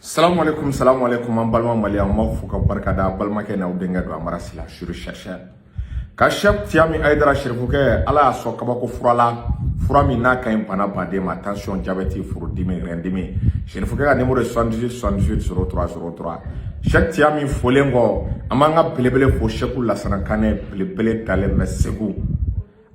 Salamu alaikum, salamu alaikum, an balima Mali, an b'aw fo ka barika da. Balimakɛ n'aw denkɛ don Amara Sila suru chercheur ka Cheick Tidiane Aïdara Cherifukɛ. Ala y'a sɔn kabako fura la, fura min n'a ka ɲi bana baden ma: tension, diabète, furudimi, rein-dimi. Cherifukɛ ka numéro ye 78 78 03 03. Cheick Tidiane folen kɔ, an b'an ka belebele fo, Cheick Lasana Kanɛ, belebele dalen bɛ Segu.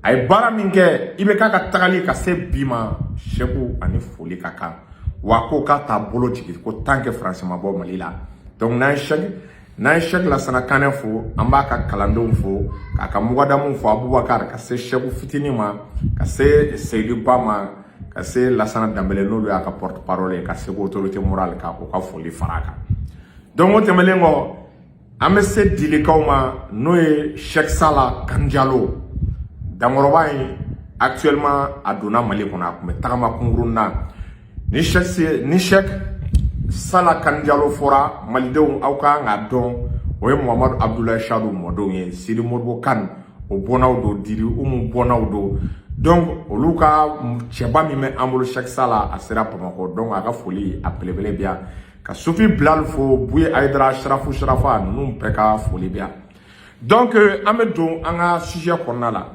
A ye baara min kɛ, i bɛ k'a ka tagali ka se bi ma, Cheick ani foli ka kan wa. Ko k'a t'a bolo jigin ko tant que Faransi ma bɔ Mali la. Donc n'an ye Cheick Lasana Kanɛ fo, an b'a ka kalandenw fo, k'a ka mugadamuw fo, Abubakar ka se Cheick fitinin ma, ka se Seyidu Ba ma, ka se Lasana Danbele, n'olu y'a ka porte parole ye, ka se autorité morale ka o ka foli fara a kan. Donc o tɛmɛnen kɔ, an bɛ se dilikaw ma, n'o ye Cheick Sala Kanjalo dankɔrɔba in. Actuellement a donna Mali kɔnɔ, a tun bɛ tagama kunkurun na. Ni Cheick Sala Kanjalo fɔra, malidenw, aw kan k'a dɔn, o ye Muhamadu Abudulayi Sadu mɔdenw ye, Sidi Modibo Kan o bɔnnaw don, Diri Umu bɔnnaw don. Donc olu ka cɛba min bɛ an bolo, Cheick Sala, a sera Bamakɔ. Donc a ka foli a belebele bɛ yan, ka Sufi Bilal fo, Buye Ayidara, Sarafu Sarafa, ninnu bɛɛ ka foli bɛ yan. Donc an bɛ don an ka sujet kɔnɔna la.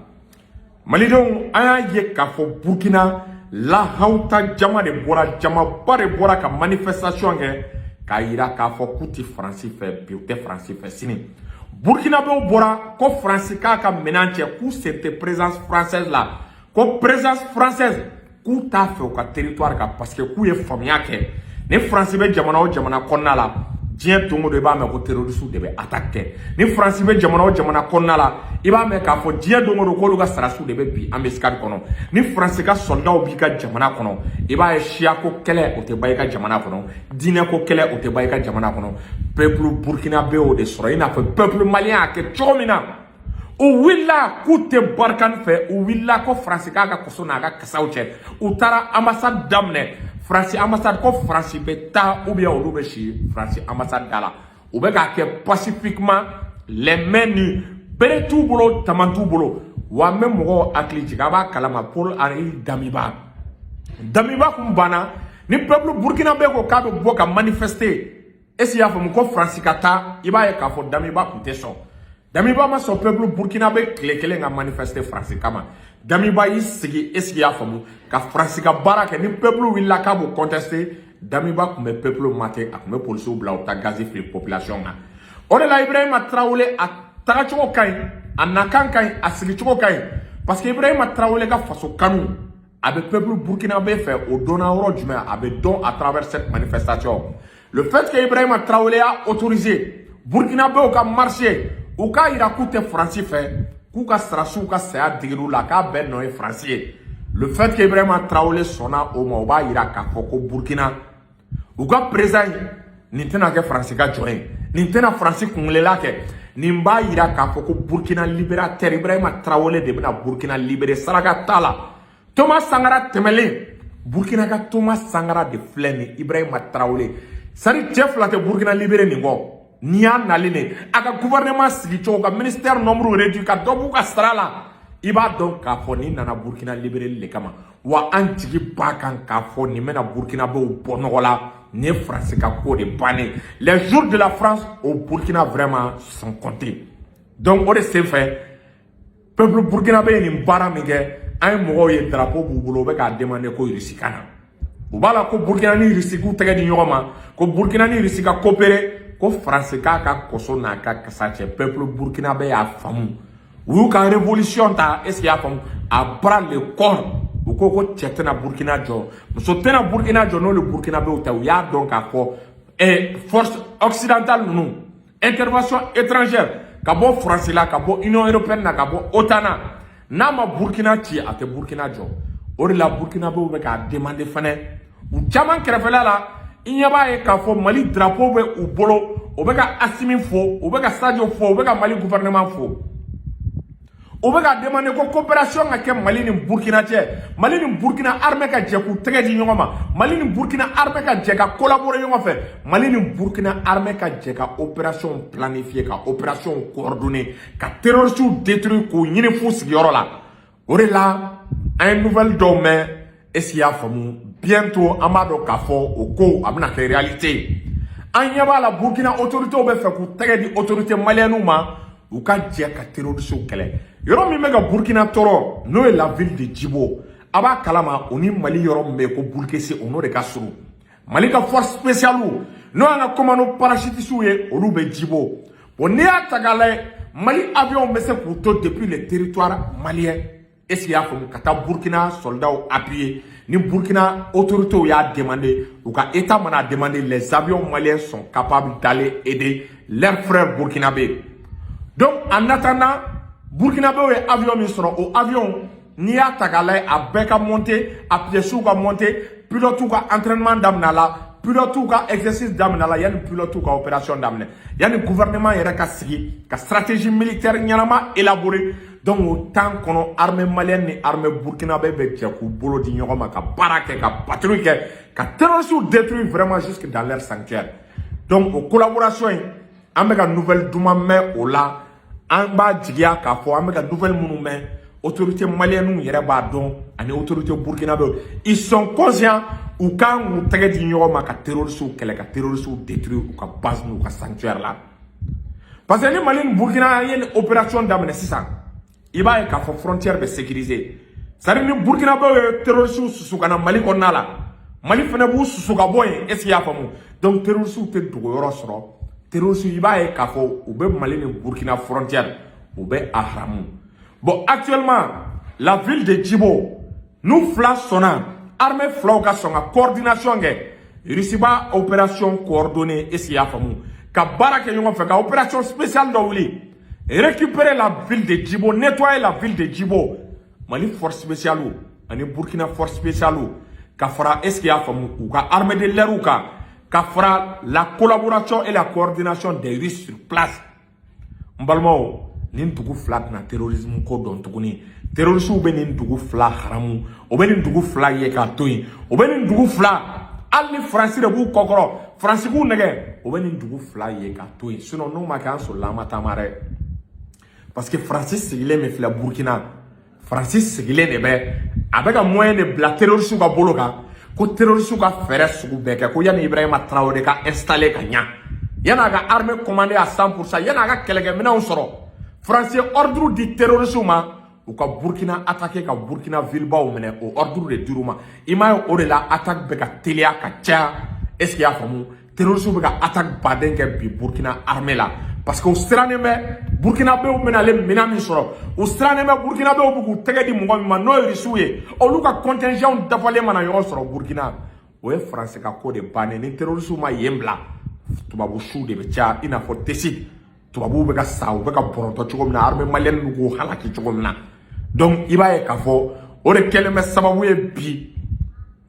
Malidenw, an y'a ye k'a fɔ Burukina lahawuta jama de bɔra, jamaba de bɔra ka manifestation kɛ k'a yira k'a fɔ k'u tɛ Faransi fɛ bi, u tɛ Faransi fɛ sini. Burukinabew bɔra ko Faransi k'a ka minɛn cɛ, k'u sen tɛ présence française la, ko présence française k'u t'a fɛ u ka territoire kan, parce que k'u ye faamuya kɛ, ni Faransi bɛ jamana o jamana kɔnɔna la, diɲɛ don o don i b'a mɛn ko terroriste de bɛ attaque kɛ. Ni Faransi bɛ jamana o jamana kɔnɔna la, i b'a mɛn k'a fɔ diɲɛ don o don k'olu ka sarasiw de bɛ bi embuscade kɔnɔ. Ni Faransi ka soldat b'i ka jamana kɔnɔ, i b'a ye siyako kɛlɛ o tɛ ban i ka jamana kɔnɔ, diinɛko kɛlɛ o tɛ ban i ka jamana kɔnɔ. Peuple burkinabé o de sɔrɔ, i n'a fɔ peuple malien y'a kɛ cogo min na. U wulila k'u tɛ Barkhane fɛ, u wulila ko Faransi k'a ka kɔsɔ n'a ka kasaw cɛ. U taara ambassade daminɛ, Faransi ambassade, ko Faransi bɛ taa ou bien olu bɛ si Faransi ambassade da la. U bɛ k'a kɛ pacifiquement, les mains nues, bere t'u bolo, tama t'u bolo. Wa n bɛ mɔgɔw hakili jigin, a b'a kalama, Paul Henri Damiba, Damiba kun banna ni peuple burkinabé ko k'a bɛ bɔ ka manifester, est ce que i y'a faamu, ko Faransi ka taa, i b'a ye k'a fɔ Damiba kun tɛ sɔn. Damiba ma sɔn peuple burkinabé tile kelen ka manifester Faransi kama. Damiba y'i sigi, est ce que i y'a faamu, ka Faransi ka baara kɛ. Ni peuple wulila k'a b'o contester, Damiba tun bɛ peuple mater, a tun bɛ polisiw bila u taa gazi fili population kan. O de la Ibrahima Traoré a tagacogo ka ɲi, a nakan ka ɲi, a sigicogo ka ɲi, parce que Ibrahima Traoré ka faso kanu a bɛ peuple burkinabé fɛ. O dɔnna yɔrɔ jumɛn? A bɛ dɔn à travers cette manifestation. Le fait que Ibrahima Traoré a autorisé burkinabéw ka marcher, u k'a yira k'u tɛ Faransi fɛ, k'u ka sarasiw ka saya digir'u la, k'a bɛɛ nɔ ye Faransi ye, le fait que Ibrahima Traoré sɔnna o ma, o b'a yira k'a fɔ ko Burkina u ka président in, nin tɛna kɛ Faransi ka jɔn ye, nin tɛna Faransi kunkilela kɛ. Nin b'a yira k'a fɔ ko Burkina libérateur Ibrahima Traoré de bɛna Burkina libérer. Saraka t'a la. Thomas Sankara tɛmɛlen, Burkina ka Thomas Sankara de filɛ nin Ibrahima Traoré. Sari cɛ fila tɛ Burkina libérer nin kɔ. N'i y'a nalen de a ka gouvernement sigi cogo, ka ministère nombre réduit, ka dɔ b'u ka sara la, i b'a dɔn k'a fɔ nin nana Burkina libérer de kama. Wa an jigi b'a kan k'a fɔ nin bɛna Burkinabéw bɔ nɔgɔ la. Nin ye Faransi ka ko de bannen. Les jours de la France au Burkina vraiment sont comptés. Donc o de senfɛ, peuple burkinabé ye nin baara min kɛ, an ye mɔgɔw ye, drapeau b'u bolo, u bɛ k'a demander ko Russie ka na. U b'a la ko Burkina ni Russie k'u tɛgɛ di ɲɔgɔn ma, ko Burkina ni Russie ka coopérer, ko Faransi k'a ka kɔsɔ n'a ka kasa cɛ. Peuple burkinabé y'a faamu, u y'u ka révolution ta, est ce que i y'a faamu, à bras le corps. U ko ko cɛ tɛna Burkina jɔ, muso tɛna Burkina jɔ, n'olu burkinabéw tɛ. U y'a dɔn k'a fɔ force occidentale ninnu, intervention étrangère ka bɔ Faransi la, ka bɔ Union européenne na, ka bɔ OTAN na, n'a ma Burkina ci, a tɛ Burkina jɔ. O de la burkinabéw bɛ k'a demander fɛnɛ. U caman kɛrɛfɛla la, i ɲɛ b'a ye k'a fɔ Mali drapeau bɛ u bolo, u bɛ ka Asimi fo, u bɛ ka Sadio fo, u bɛ ka Mali gouvernement fo, u bɛ ka demander ko coopération ka kɛ Mali ni Burkina cɛ, Mali ni Burkina armée ka jɛ k'u tɛgɛ di ɲɔgɔn ma, Mali ni Burkina armée ka jɛ ka collaborer ɲɔgɔn fɛ, Mali ni Burkina armée ka jɛ ka opération planifier, ka opération coordonner, ka terroristes détruire, k'u ɲini f'u sigiyɔrɔ la. O de la an ye nouvelle dɔw mɛn, est ce que i y'a faamu, bientôt an b'a dɔn k'a fɔ o ko a bɛna kɛ réalité ye. An ɲɛ b'a la, Burkina autorités bɛ fɛ k'u tɛgɛ di autorité maliennes ma, u ka jɛ ka terroristes kɛlɛ. Yɔrɔ min bɛ ka Burkina tɔɔrɔ, n'o ye la ville de Djibo, a b'a kalama, o ni Mali yɔrɔ min bɛ yen ko Boulkessi, o n'o de ka surun. Mali ka force spéciale, n'o y'an ka commando parachutistes ye, olu bɛ Djibo. Bon, n'i y'a ta k'a lajɛ, Mali avion bɛ se k'u to depuis le territoire malien, est ce que i y'a faamu, ka taa Burkina soldats appuyer. Ni Burkina autorités y'a demandé, u ka état mana demandé, les avions maliens sont capables d'aller aider leurs frères burkinabés. Donc en attendant, burkinabés ye avion min sɔrɔ, o avion, n'i y'a ta k'a lajɛ, a bɛɛ ka monter, a pièces ka monter, pilotes ka entraînement daminɛ la, pilotes ka exercice daminɛ la, yanni pilotes ka opération daminɛ, yanni gouvernement yɛrɛ ka sigi ka stratégie militaire ɲɛnama élaborer. Donc o temps kɔnɔ, armée malienne ni armée burkinabé bɛ jɛ k'u bolo di ɲɔgɔn ma ka baara kɛ, ka patrouille kɛ, ka terroristes détruire vraiment jusque dans leur sanctuaire. Donc o collaboration in, an bɛ ka nouvelle duman mɛn o la. An b'a jigiya k'a fɔ an bɛ ka nouvelle minnu mɛn, autorité malienne yɛrɛ b'a dɔn ani autorité burkinabé, ils sont conscients, u kan k'u tɛgɛ di ɲɔgɔn ma ka terroristes kɛlɛ, ka terroristes détruire u ka base n'u ka sanctuaire la. Parce que ni Mali ni Burkina ye ni opération daminɛ sisan, i b'a ye k'a fɔ frontière bɛ sécuriser. C'est à dire ni burkinabé ye terroristes susu ka na Mali kɔnɔna la, Mali fana b'u susu ka bɔ yen, est ce que i y'a faamu? Donc terroristes tɛ dogo yɔrɔ sɔrɔ. Terroristes, i b'a ye k'a fɔ u bɛ Mali ni Burkina frontière, u bɛ a haramu. Bon, actuellement, la ville de Djibo, n'u fila sɔnna, armée filaw ka sɔn ka coordination kɛ, Russie b'a opération coordonnée, est ce que i y'a faamu, ka baara kɛ ɲɔgɔn fɛ ka opération spéciale dɔ wuli, récupérer la ville de Djibo, nettoyer la ville de Djibo. Mali force spéciale ani Burkina force spéciale, ka fara, est ce que i y'a faamu, u ka armée de l'air kan, ka fara la collaboration et la coordination des Russes sur place, n balimaw, nin dugu fila tɛna terrorisme ko dɔn tuguni. Terroristes bɛ nin dugu fila haramu, o bɛ nin dugu fila ye k'a to yen, o bɛ nin dugu fila, hali ni Faransi de b'u kɔkɔrɔ, Faransi k'u nɛgɛ, o bɛ nin dugu fila ye k'a to yen. Sinon n'o ma kɛ, an sɔrɔla an ma taama dɛ, parce que Faransi sigilen min filɛ Burkina, Faransi sigilen de bɛ, a bɛ ka moyen de bila terroristes ka bolo kan, ko terroristes ka fɛɛrɛ sugu bɛɛ kɛ ko yanni Ibrahima Traoré ka installer ka ɲa, yanni a ka armée commander à 100%, yanni a ka kɛlɛkɛminɛnw sɔrɔ, Faransi ye ordre di terroristes ma, u ka Burkina attaquer, ka Burkina villebaw minɛ. O ordre de dir'u ma. I m'a ye, o de la attaque bɛ ka teliya ka caya, est ce que i y'a faamu? Terroristes bɛ ka attaque baden kɛ bi Burkina armée la, parce que u sirannen bɛ burkinabéw bɛna ale minɛn min sɔrɔ, u sirannen bɛ burkinabéw bɛ k'u tɛgɛ di mɔgɔ min ma, n'o ye Rusiw ye, olu ka contingent dafalen mana ɲɔgɔn sɔrɔ Burkina, o ye Faransi ka ko de bannen. Ni terroristes ma yen bila, tubabu siw de bɛ caya, i n'a fɔ Tessit, tubabuw bɛ ka sa, u bɛ ka bɔrɔntɔ cogo min na, armée malienne bɛ k'u halaki cogo min na. Donc i b'a ye k'a fɔ o de kɛlen bɛ sababu ye bi,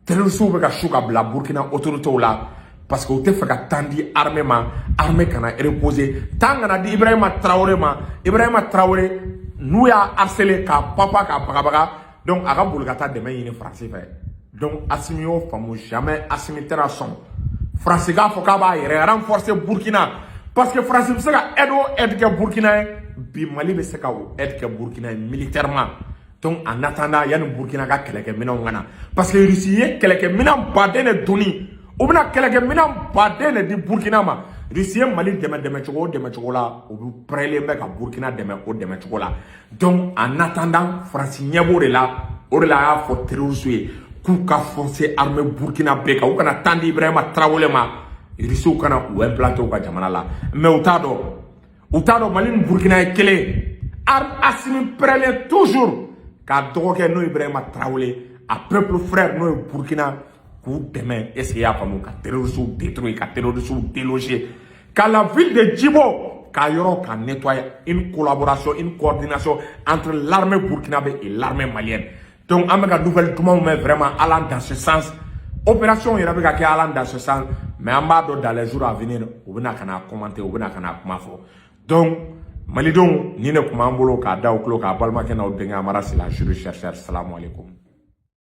terroristes bɛ ka su ka bila Burkina autorités la, parce que u tɛ fɛ ka temps di armée ma, armée kana reposer, temps kana di Ibrahima Traoré ma. Ibrahima Traoré, n'u y'a harceler k'a papa k'a bagabaga, donc a ka boli ka taa dɛmɛ ɲini Faransi fɛ. Donc Assimi y'o faamu, jamais Assimi tɛna sɔn Faransi k'a fɔ k'a b'a yɛrɛ renforcer Burkina, parce que Faransi bɛ se ka aide o aide kɛ Burkina ye bi, Mali bɛ se ka o aide kɛ Burkina ye militairement. Donc en attendant, yanni Burkina ka kɛlɛkɛminɛnw ka na, parce que Russie ye kɛlɛkɛminɛn baden de donni, u bɛna kɛlɛkɛminɛn baden de di Burkina ma. Russie ye Mali dɛmɛ dɛmɛcogo o dɛmɛcogo la, u bɛ prêtlen bɛ ka Burkina dɛmɛ o dɛmɛcogo la. Donc en attendant, Faransi ɲɛ b'o de la. O de la a y'a fɔ terroristes ye k'u ka foncer armée Burkina bɛɛ kan, u kana temps di Ibrahima Traoré ma, Russiw kana u implanter u ka jamana la. Mais u t'a dɔn, u t'a dɔn Mali ni Burkina ye kelen ye. Assimi prêtlen toujours k'a dɔgɔkɛ, n'o ye Ibrahima Traoré, a peuple frère, n'o ye Burkina, k'u dɛmɛ, est ce que i y'a faamu, ka terroristes détruire, ka terroristes déloger, ka la ville de Djibo k'a yɔrɔ ka nettoyer, une collaboration, une coordination entre l'armée burkinabé et l'armée malienne. Donc an bɛ ka nouvelle dumanw mɛn vraiment allant dans ce sens. Opération yɛrɛ bɛ ka kɛ allant dans ce sens, mais an b'a dɔn dans les jours à venir, u bɛna ka na commenter, u bɛna ka na kuma fɔ. Donc malidenw, nin de tun b'an bolo k'a da u tulo k'a balimakɛ n'aw denkɛ Amara Sila, juriste chercheur. Salamu aleykum.